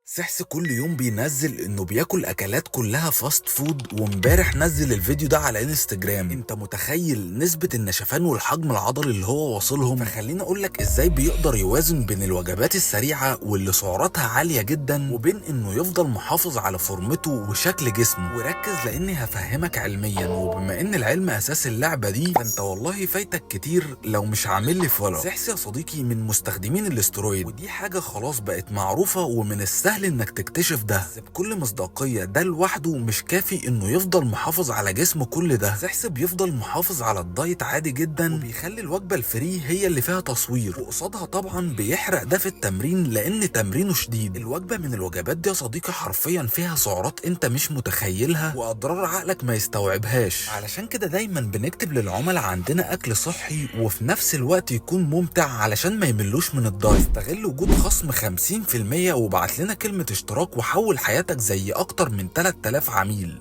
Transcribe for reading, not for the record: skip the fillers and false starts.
سحس كل يوم بينزل انه بياكل اكلات كلها fast food، وامبارح نزل الفيديو ده على انستجرام. انت متخيل نسبة النشفان والحجم العضلي اللي هو واصلهم؟ فخليني اقولك ازاي بيقدر يوازن بين الوجبات السريعة واللي سعراتها عالية جدا وبين انه يفضل محافظ على فورمته وشكل جسمه. وركز لاني هفهمك علميا، وبما ان العلم اساس اللعبة دي فانت والله فايتك كتير لو مش عامل لي follow. سحس يا صديقي من مستخدمين الاسترويد، ودي حاجة خلاص بقت معروفة ومن السهل انك تكتشف ده، بس بكل مصداقية ده لوحده مش كافي انه يفضل محافظ على جسمه كل ده. سحس بيفضل محافظ على ال diet عادي جدا، وبيخلي الوجبة ال free هي اللي فيها تصوير، وقصادها طبعا بيحرق ده في التمرين لان تمرينه شديد. الوجبة من الوجبات دي يا صديقي حرفيا فيها سعرات انت مش متخيلها واضرار عقلك ما يستوعبهاش. علشان كده دايما بنكتب للعملاء عندنا اكل صحي وفي نفس الوقت يكون ممتع علشان ما يملوش من ال diet. استغل وجود خصم 50% وابعت لنا كلمة اشتراك وحول حياتك زي اكتر من 3000 عميل.